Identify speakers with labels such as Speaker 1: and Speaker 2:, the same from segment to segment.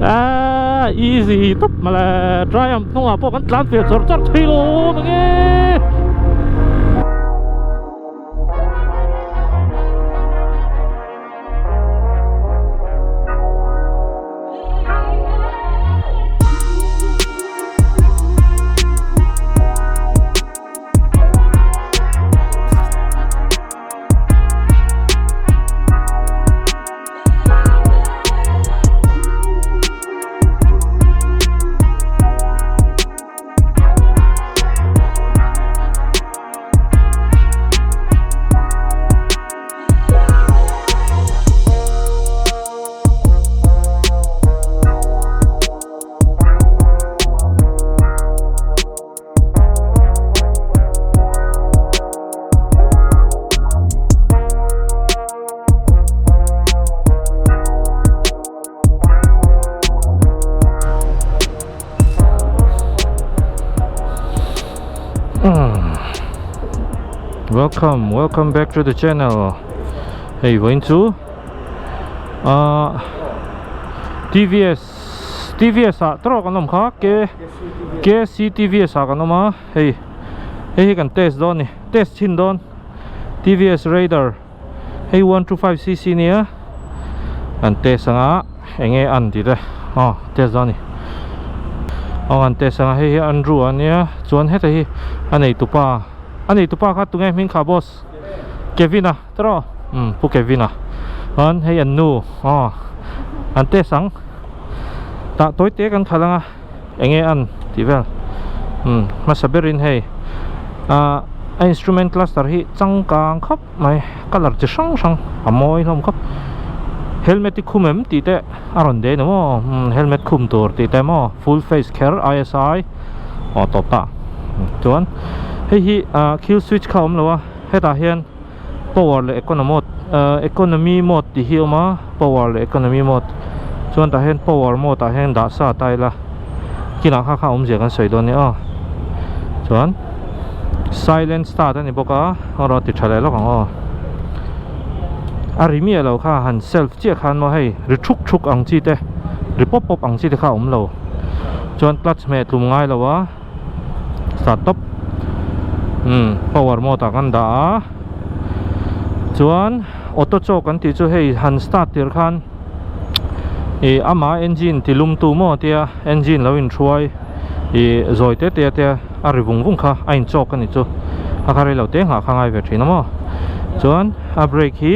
Speaker 1: Ah easy tawp mawle Triumph hnungah pawh kan tlan ve chawr chawr thei lo mange. Welcome, welcome back to the channel. Hei vawiin chu ah TVS TVS ah tawrh kan awm kha K KCTVS ah kan awm a hei hei hi kan test dawn a ni test chhin dawn TVS Raider hei 125 cc nia an test anga enge an tih te aw test dawn a ni aw an test anga hei hi Andrew a nia chuan heta hi a neitupa a neitupa kha tunge hming kha boss Kevin a tawrh umm pu Kevin a chuan hei an nu aw an test ang tah tawi te kan khalh anga enge an tih vel umm hmasa berin hei ah a instrument cluster hi changkang khawp mai colour chi hrang hrang a mawi hlawm khawp helmet hi khum em tih te a rawn deh ni maw umm helmet khum tur tih te maw full face kher I_S_I aw tawp ta chuan hei hi ah kill switch kha a awm lo a hetah hian power leh econo mode ah economy mode tih hi a awm a power leh economy mode chuan tah hian power mode ah hian dah sa ta ila kinah kha kha awmzia kan sawi dawn nia aw chuan silent start a ni bawk a aw rawh ti tha leh lawk ang aw a ri miah lo kha han self chiah khan maw hei ri thuk thuk ang chi te ri pawp pawp ang chi te kha a awm lo chuan clutch hmeh tlum ngai lo a. Start tawp umm power mode ah kan dah a chuan auto choke an tih chu hei han start tir khan ih ama engine ti lum tu maw tia engine lo inhruai ih zawi te te te a ri vung vung kha a in choke a ni chu a kha rei lo te nghah kha ngai ve thin a maw chuan a brake hi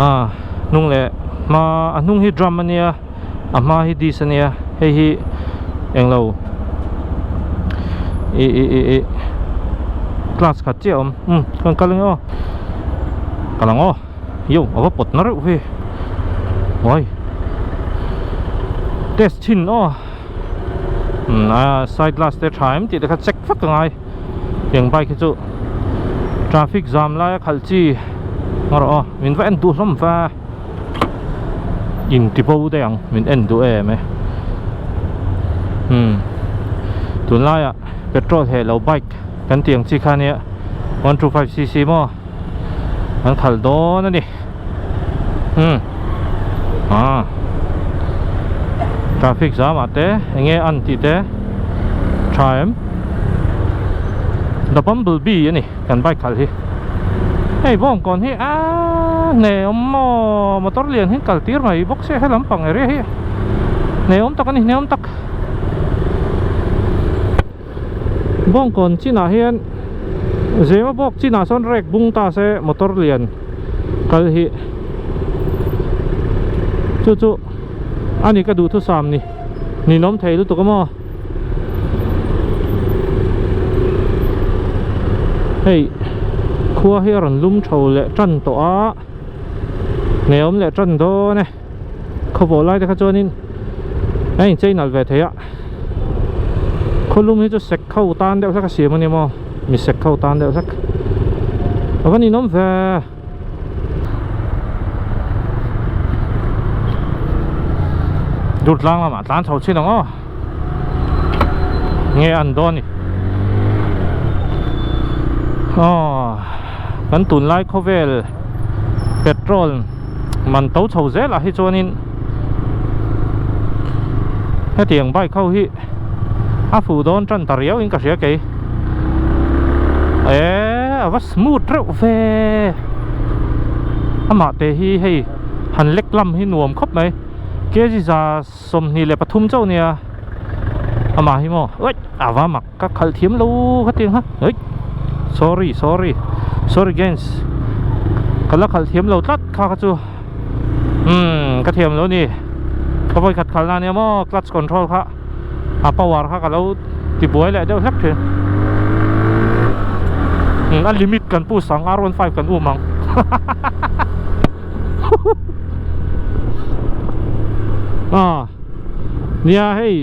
Speaker 1: ah hnung leh hma a hnung hi drum a nia. A hma hi disc a nia hei hi englo ih ih ih ih class khat chiah a awm umm kan kal ange aw kal ang aw yo a va pawt na reuh hi uai test chhin aw umm a side glass te tha em tih te kha check vek a ngai tiang bike hi chu traffic jam laia khalh chi ngarawh aw min va en duh hlawm va. In ti bo daih ang min en duh em e umm tunlaiah petrol heh lo bike kan tih ang chi kha nia 125 cc maw an khalh dawn a ni umm ah traffic jam ah te eng nge an tih te tha em the bumblebee a ni. Kan bike khalh hi hei bawng kawn hi aaa hne awm maw motor lian hi kal tir mai bawk se helam pang area hi hne awm tak a ni hne awm tak bawng kawn chinah hian zema bawk chinah sawn rek bung ta se motor lian kal hi chu chu a ni ka duhthusam ni. Ninawm thei lutuk a maw? Hei khua hi a rawn lum tho leh tan tawh a hneawm leh tan dawn e khawvawh lai te kha chuanin a inchei nalh ve thei a khaw lum hi chu sek ho tan deuh hlek a siam a ni maw mi sek ho tan deuh hlek a va ninawm ve. Dur tlang lamah tlan chho chin ang aw nge an dawn ni aw kan tunlai khawvel petrol man to chho zelah hi chuanin. Hetiang bike ho hi a fuh dawn tan ta riau in ka hria kei. Eee a va smooth reuh ve. Amah te hi hei han lek lam hi nuam khawp mai. Kg 23 chauh nia amah hi maw uaih a va mak ka khalh thiam lo khatiang kha uaih sorry sorry sorry gens ka la khalh thiam lo tlat kha kha chu umm ka thiam lo a ni ka vawi khat khalh na ania maw clutch control kha a power kha ka lo ti buai leh deuh hlek thin a limit kan push ang r one five kan um ang. Ah nia hei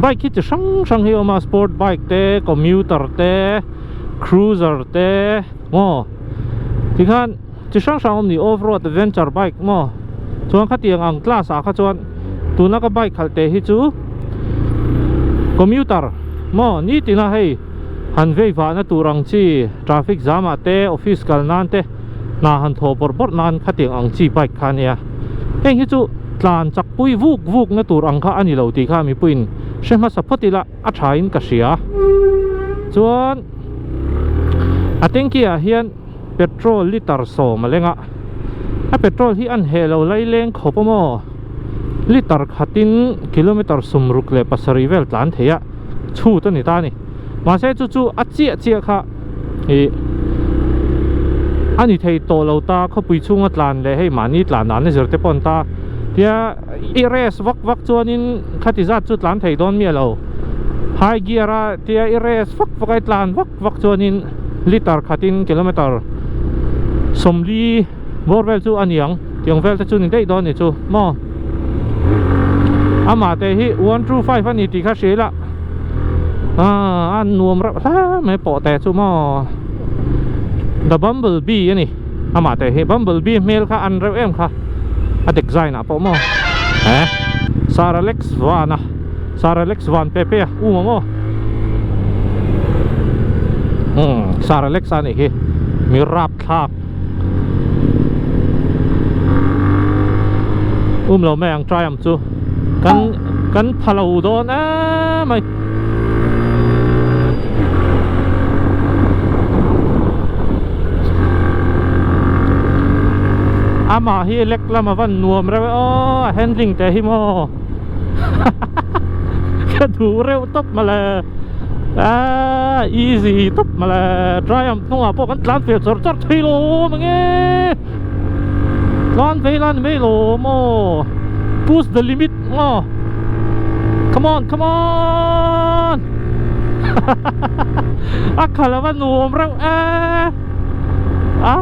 Speaker 1: bike hi chi hrang hrang hi a awm a sport bike te commuter te cruiser te maw tikhan chi hrang hrang a awm ni off road adventure bike maw chuan khatiang ang class ah kha chuan tuna ka bike khalh teh hi chu commuter maw nitin a hei. Han vei vahna tur ang chi traffic jam ah te office kal nan te hna han thaw bawrh bawrh nan khatiang ang chi bike kha ania. Heng hi chu tlan chak pui vuk vuk na tur ang kha a ni lo tih kha mipuiin hre hmasa phawt ila a tha in ka hria. Chuan a tanky ah hian petrol litre 10 a leng a, a petrol hi an heh lo lai leng khawp a maw litre khatin kilometre 67 vel tlan thei a. Chhut a ni ta a ni. Mahse chu chu a chiah chiah kha ih a ni thei tawh lo ta khawpui chhunga tlan leh hei mahni tlan dan a zir te pawh an ta. Tia i race vak vak chuanin khati zat chu tlan thei dawn miah lo. High gear a tia i race vak vak a i tlan vak vak chuanin litre khatin kilometre 40 bawr vel chu a ni ang. Tiang vel te chu ni daih dawn ni chu maw. Amah te hi 125 a ni tih kha hria ila ah a nuam reuh hle mai pawh te chu maw the bumble bee a ni amah te hi bumble bee hmel kha an reuh em kha a design ah pawh maw eh sir Alex van a sir Alex van pe pe a um a maw umm sir Alex a nih hi mi rapthlak. Um lo mai ang Triumph chu kan kan pha lo dawn em mai amah hi lek lam a van nuam reuh e aw a handling te hi maw ka duh reuh tawp mawle aaa easy tawp mawle Triumph. Hnungah pawh kan tlan fel chawr chawr thei lo mang e tlan vei la ni mai lo maw push the limit maw come on come on a khalh ava nuam reuh e a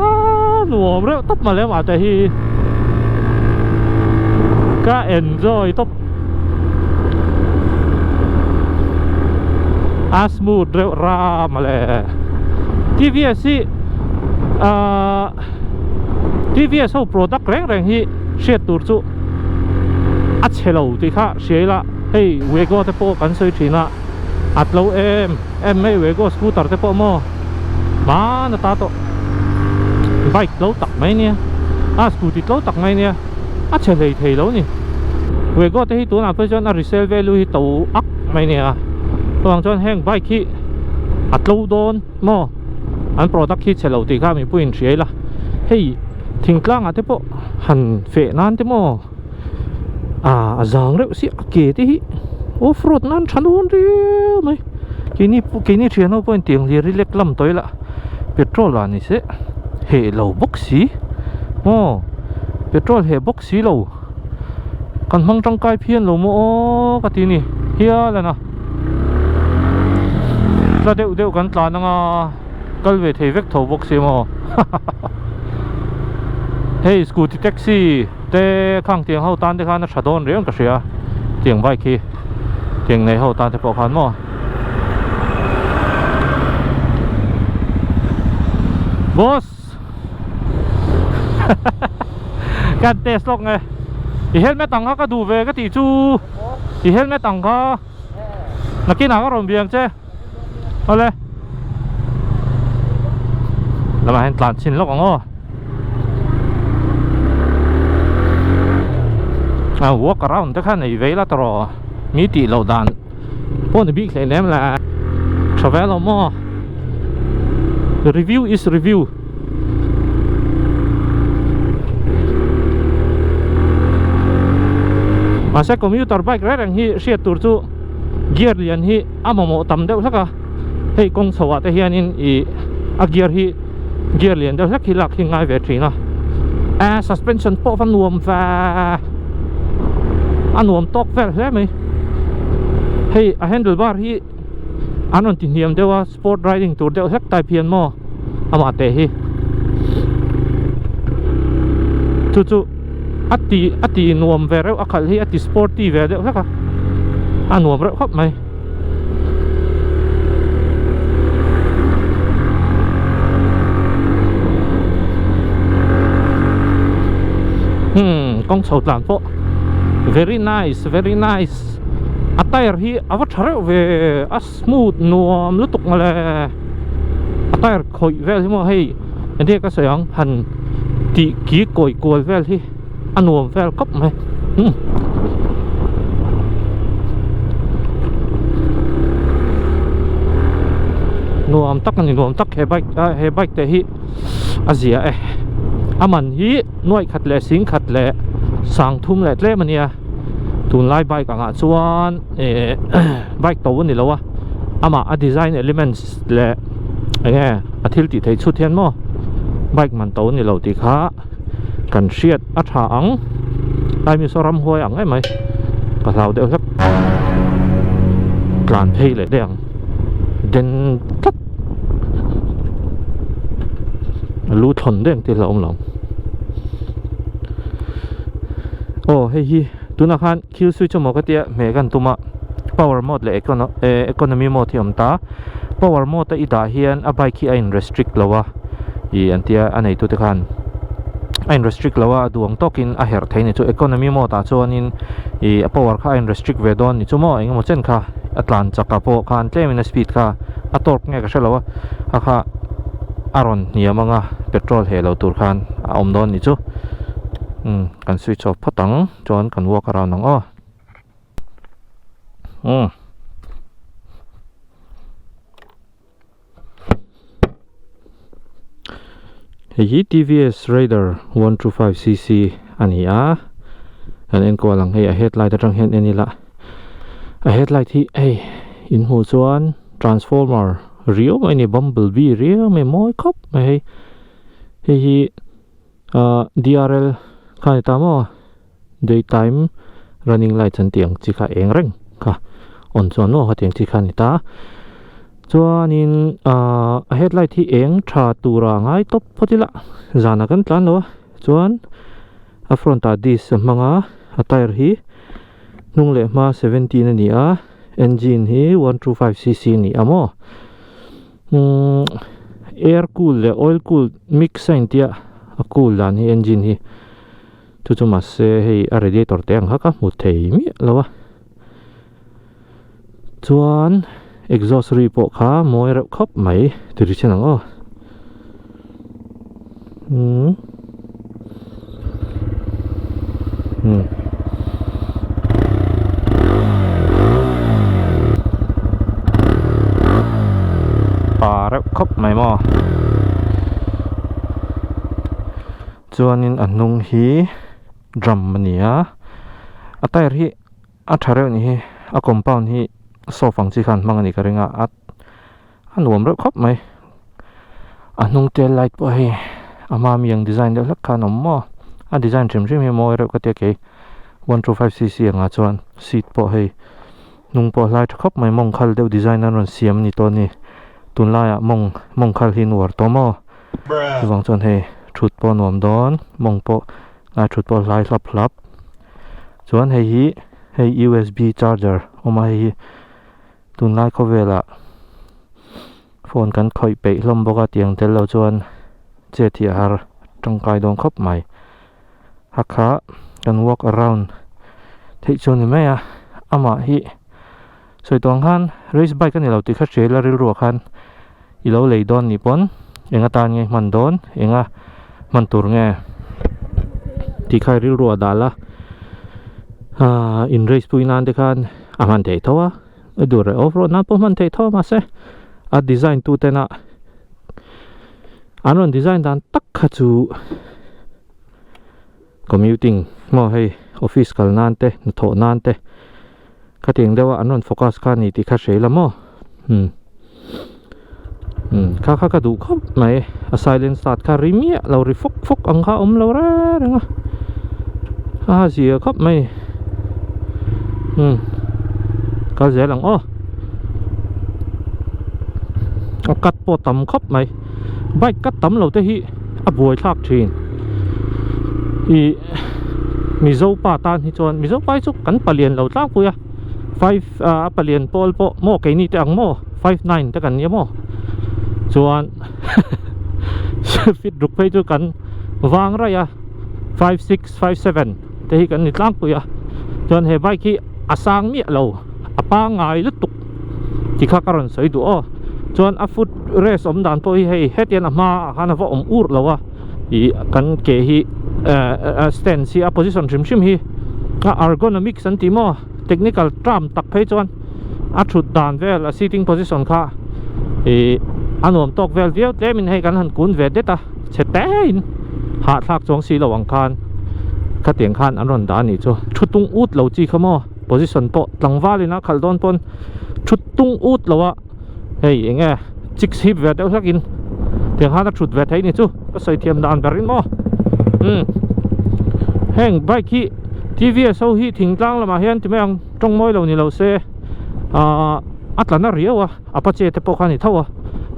Speaker 1: nuam reuh tawp mah lem ah te hi ka enjoy tawp a smooth reuh ram a le TVS hi ahh TVS ho product reng reng hi hriat tur chu a chhe lo tih kha hria ila hei Wego te pawh kan sawi thin a a tlo em em mai Wego scooter te pawh maw hman a ta tawh bike tlo tak mai ania a scooty tlo tak mai ania. A chhe hlei thei lo ni. Wego te hi tunah phei chuan a resale value hi to ak mai nia. Chuvang chuan heng bike hi a tlo dawn maw? An product hi chhe lo tih kha mipui in hria ila. Hei thingtlang ah te pawh han feh nan te maw? Ah a zang reuh si a ke te hi off road nan tha dawn riau mai. Keini keini thian ho pawhin tiang hlir hi lek lam tawh ila petrol ah ni se heh lo bawk si maw? Petrol heh bawk si lo kan hmang tangkai phian lo maw aw ka ti ni hial a na tla deuh deuh kan tlan anga kal ve thei vek tho bawk si maw hei scooty taxi te khang tiang ho tan te khan a tha dawn riau in ka hria tiang bike hi tiang nei ho tan te pawh khan maw. Boss Kan test lawk nge I helmet ang kha ka duh ve ka tih chu I helmet ang kha Nakinah ka rawn biang che Awle Lamah hian tlan chhin lawk ang aw. A walk around te kha nei vei la tawh mi tih loh dan pawh ni bik hleinem le tha ve lo maw review is review. Mahse commuter bike reng reng hi hriat tur chu gear lian hi a mamawh tam deuh hlek a hei kawng chho ah te hianin ih a gear hi gear lian deuh hlek hi lak hi ngai ve thin a eh suspension pawh va nuam ve a nuam tawk vel hle mai hei a handle bar hi an rawn ti hniam deuh a sport riding tur deuh hlek type hian maw amah teh hi chu chu a ti a ti nuam ve reuh a khalh hi a ti sporty ve deuh hlek a a nuam reuh khawp mai. Hmm kawng chho tlan pawh very nice very nice a tyre hi a va tha reuh ve a smooth nuam lutuk mawle a tyre khawih vel hi maw hei engtin nge ka sawi ang han tih ki kawi kual vel hi. A nuam vel khawp mai umm nuam tak a ni nuam tak he bike ah he bike te hi a zia e a man hi nuaih khat leh sing khat leh sang thum leh tlem a nia tunlai bike angah chuan eh bike to a ni lo a amah a design elements leh eng nge a thil tih theih chhut hian maw bike man to a ni lo tih kha. Kan hriat a tha ang lai mi saw ramhuai ang em mai ka hlau deuh hlek tlan phei leh daih ang den tlat a lu thlawn daih ang tih a hlauhawm lo aw hei hi tunah khan thil switch emaw ka tia hmeh kan tum a power mode leh economy mode hi a awm ta power mode a i dah hian a bike hi a in restrict lo a ih an tia a neitu te khan a in restrict lo a a duh ang tawkin a herh thei a ni chu economy mode ah chuanin ih a power kha a in restrict ve dawn ni chu maw engemaw chen kha a tlan chak ah pawh khan tlemin a speed kha a torque nge ka hrelo a a kha a rawn hniam ang a petrol heh lo tur khan a awm dawn ni chu umm kan switch off phawt ang. Chuan kan walk around ang aw. Umm. Hei hi TVS Raider 125cc a ni a. Kan enkual ang hei a headlight atang hian en ila. A headlight hi hei in hmuh chuan transformer riau mai a ni bumblebee riau mai mawi khawp mai hei. Hei hi Ahh DRL kha ni ta maw day time running lights an tih ang chi kha eng reng kha on chuan maw hetiang chi kha ni ta chuanin ahh a headlight hi eng tha tura ngai tawp phawt ila zanah kan tlan lo a chuan a front ah disc a hmang a a tyre hi hnung leh hma 17 a ni a engine hi 125cc a ni a maw. Umm air cool leh oil cool mix a intia a cool dan hi engine hi chu chu mahse hei a radiator te ang kha ka hmu thei miah lo a chuan exhaust ri pawh kha mawi reuh khawp mai ti ri chen ang aw umm umm. Pa reuh khawp mai maw chuanin a hnung hi drum a ni a a tyre hi a tha reuh ni hi a compound hi soft ang chi khan hmang a nih ka ring a a A nuam reuh khawp mai. A hnung tail light pawh hei a hma mi ang design deuh hlek khan a awm maw. A design hrim hrim hi mawi reuh ka tia kei 125cc angah chuan seat pawh hei hnung pawh hlai tha khawp mai mawng khal deuh design an rawn siam a ni tawh a ni. Tunlaiah mawng mawng khal hi nuar tawh maw. Chuvang chuan hei thut pawh a nuam dawn mawng pawh a thut pawh a hlai hlap hlap. Chuan hei hi hei usb charger a awm a hei hi. Tunlai khawvelah phone kan khawih peih hlawm bawk a tiang tel lo chuan chet hi a har tangkai dawn khawp mai. A kha kan walk around theih chu a ni mai a, amah hi sawi tawh ang khan race bike a ni lo tih kha hria ila rilruah khan i lo lei dawn nih pawn eng atan nge hman dawn enga hman tur nge tih kha i rilruah dah la. Ahh in race pui nan te khan a hman theih tho a a dur leh off road nan pawh hman theih tho a mahse a design tu tena an rawn design dan tak kha chu commuting maw hei office kal nan te hnathawh nan te khatiang deuha an rawn focus kha a ni tih kha hre ila maw umm umm kha kha ka duh khawp mai a silent start kha ri miah lo ri fawk fawk ang kha a awm lo reng reng a a zia khawp mai umm kal zel ang aw a cut pawh tam khawp mai bike cut tam lo te hi a buai thlak thin ih mizo pa tan hi chuan mizo pa hi chu kan palian lo tlangpui a. Five ah a palian pawl pawh maw keini te ang maw five nine te kan nia maw chuan fit ruk phei chu kan vang raih a 5 6 5 7 te hi kan ni tlangpui a chuan he bike hi a sang miah lo a pangngai lutuk ti kha ka rawn sawi duh aw chuan a foot rest awm dan pawh hi hei hetiang a hma ah khan a va awm ur lo a ih kan ke hi eh stand hi a position hrim hrim hi a ergonomics an tih maw technical term tak phei chuan a thut dan vel a sitting position kha ih a nuam tawk vel viau tlem in hei kan han kun ve det a chhe te in hahthlak chuang si lo ang khan khatiang khan an rawn dah a nih chu thu tung ut lo chi kha maw position pawh tlangval in a khalh dawn pawn thu tung ut lo a. Hei eng nge chik chhip ve deuh hlek in tiang khan a thut ve theih ni chu ka sawi thiam dan ber in maw umm heng bike hi tvs ho hi thingtlang lamah hian ti mai ang tawng mawi lo ni lo se ahh a tla na riau a apache te pawh kha a ni tho a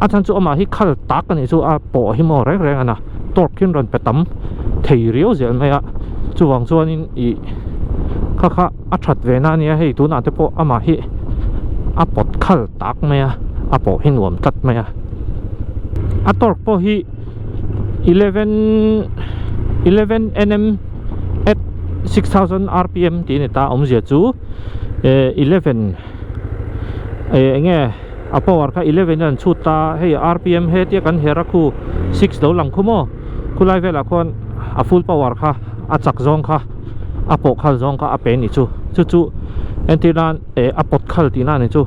Speaker 1: a chhan chu amah hi khal tak a nih chu a pawh hi maw reng reng a na torque hi an rawn pe tam thei riau zel mai a chuvang chuanin ih kha kha a that ve na ania hei tunah te pawh amah hi a pawt khal tak mai a a pawh hi nuam tlat mai a a torque pawh hi eleven eleven nm at 6000 rpm tih a ni ta awmzia chu eh eleven eh eng nge a power kha eleven an chhut ta hei rpm hetia kan her a khu six lo lang khu maw khulai velah khuan a full power kha a chak zawng kha. A pawh khal zawng kha a pe ni chu chu chu entir nan eh a pawt khal tihna a ni chu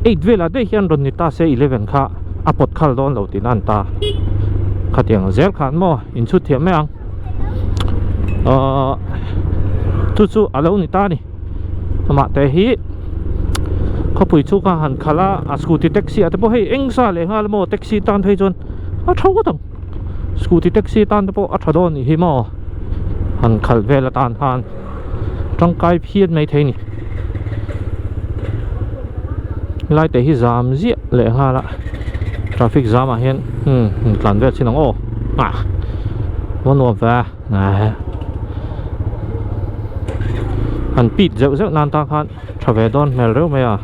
Speaker 1: eight velah daih hian rawn ni ta se eleven kha a pawt khal dawn lo tihna a ni ta khatiang zel khan maw inchhut thiam mai ang ahh chu chu a lo ni ta a ni amah te hi khawpui chu kha han khalh a a scooty taxi ah te pawh hei eng sa leh nghal maw taxi tan phei chuan a tha ngawt ang. Scooty taxi tan te pawh a tha dawn nih hi maw han khalh vel atan khan tangkai phian mai thei a ni helai te hi zam ziah leh nghal a traffic zam ah hian umm tlan vel chin ang aw ah va nuam ve a han pit zeuh zeuh nan tan khan. Tha ve dawn hmel reuh mai a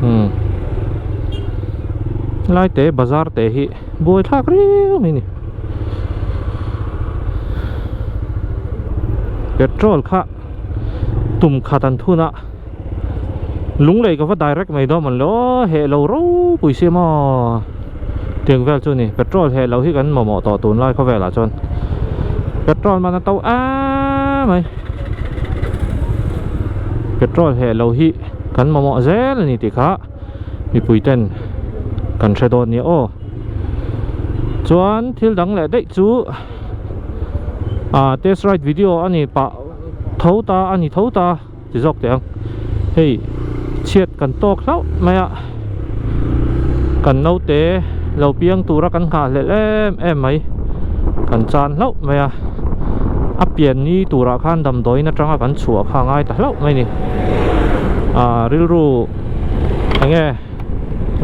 Speaker 1: umm helai te bazar te hi buai thlak riau mai a ni petrol kha tum khat an thun a lunglei ka va direct mai dawn mawn le aw heh lo ropui si maw tiang vel chu a ni petrol heh lo hi kan mamawh tawh tunlai khawvelah chuan petrol man a to em mai. Petrol heh lo hi kan mamawh zel a ni tih kha mipui ten kan hre dawn nia aw chuan thil dang leh daih chu ah test ride video a ni pah tho ta a ni tho ta ti zawk teh ang hei chhiat kan tawk hlauh mai a kan naute lo piang tura kan nghah hlelh em em mai kan chan hlauh mai a a pian ni turah khan damdawiin atanga kan chhuah kha a ngai ta hlauh mai a ni ah rilru eng nge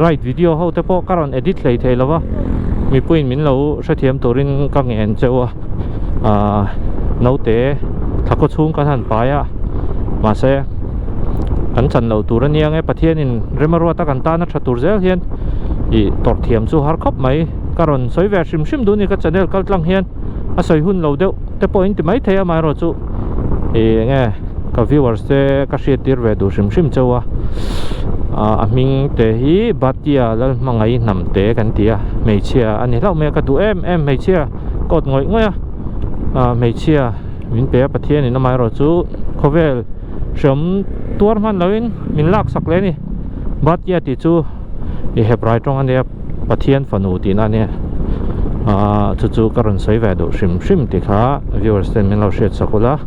Speaker 1: ride video ho te pawh ka rawn edit hlei thei lo va mipuiin min lo hrethiam turin ka ngen cheu a ah naute thla khaw chhung kan han pai a mahse kan chan loh tur a nia nge Pathianin rem a ruat a kan tan a tha tur zel hian ih tawrh thiam chu har khawp mai ka rawn sawi ve hrim hrim duh a ni ka channel kal tlang hian a sawi hun lo deuh te pawh in ti mai thei a amaherawhchu ih eng nge ka viewers te ka hriat tir ve duh hrim hrim chauh a ah a hming te hi Batia Lalhmangaih hnam te kan ti a hmeichhia a ni hlauh mai a ka duh em em hmeichhia ka awt ngawih ngawih a ah hmeichhia min pe a Pathianin amaherawhchu. Khawvel hreawm tuar hman loin min lak sak leh a ni. Batya tih chu i Hebrai tawng a nia, Pathian fanu tihna a nia. Aaa chu chu ka rawn sawi ve duh hrim hrim tih kha viewers ten min lo hriat sak ula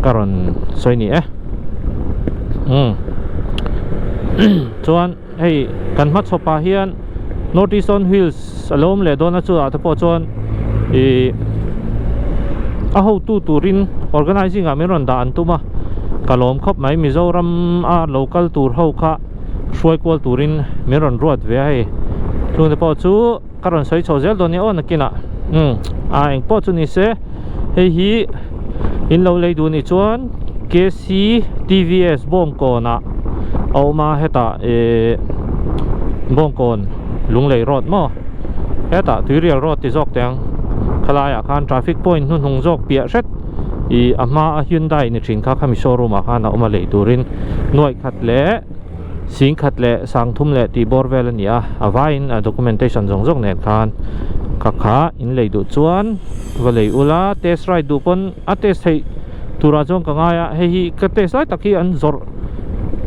Speaker 1: ka rawn sawi ni e. Umm chuan hei kan hmachhawp ah hian North East on Wheels a lo awm leh dawn a chutah te pawh chuan ih a hotu turin organizing ah min rawn dah an tum a ka lawm khawp mai Mizoram a lo kal tur ho kha hruai kual turin min rawn ruat ve a hei chung te pawh chu ka rawn sawi chho zel dawn nia aw nakinah umm a eng pawh chu ni se hei hi in lo lei duh nih chuan K C T V S bawngkawn ah a awm a hetah ihh bawngkawn lunglei road maw hetah tuirial road ti zawk teh ang khalai ah khan traffic point hnuhnung zawk piah hret ih a hma a Hyundai ni thin kha khami showroom ah khan a awm a lei turin nuaih khat leh Sing khat leh sang thum leh tih bawr vel a ni a, a vaiin a documentation zawng zawng nen khan ka kha in lei duh chuan va lei ula, test ride duh pawn a test theih turah chuan ka ngai a, hei hi ka test lai tak hi an zawrh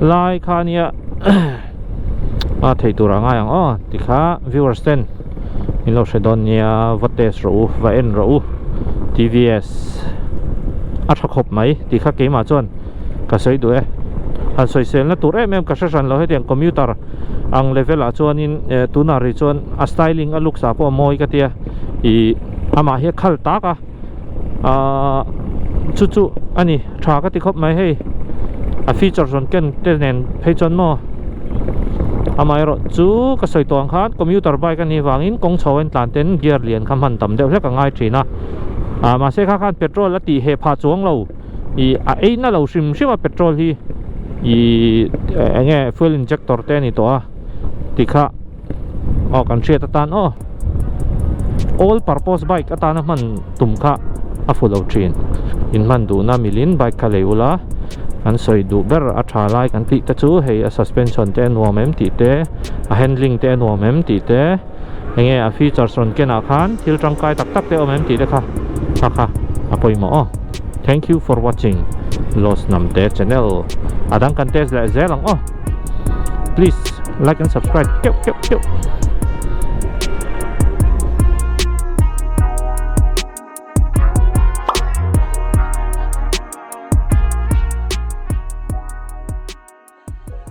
Speaker 1: lai kha a nia a theih turah a ngai ang aw tikha viewers ten min lo hre dawn nia va test rawh u va en rawh u T_V_S a tha khawp mai tikha keimah chuan. ka sawi duh e han sawiselna tur em em ka hre hran lo hetiang commuter ang level ah chuanin eh tunah rih chuan a styling a looks ah pawh a mawi ka tia ih amah hi a khal tak a ahh chu chu a ni tha ka ti khawp mai hei a features rawn ken te nen phei chuan maw amaherawh chu ka sawi tawh ang khan commuter bike a nih vangin kawng chho a intlan ten gear lian kha hman tam deuh hlek a ngai thin a ah mahse kha khan petrol a tih heh phah chuang lo. Ih a ei na lo hrim hrim a petrol hi ih eng nge fuel injector te a ni tawh a tikha aw kan hriat atan aw all purpose bike atana hman tum kha a fu lo thin in hman duhna milin bike kha lei ula an sawi duh ber a tha lai kan tih te chu hei a suspension te a nuam em tih te a handling te a nuam em tih te. Enge a features rawn kenah khan thil tangkai tak tak te awm em tih te kha kha kha a pawimawh aw. Thank you for watching Los Namte channel a dang kan test leh zel ang aw. Please like and subscribe keuh keuh keuh.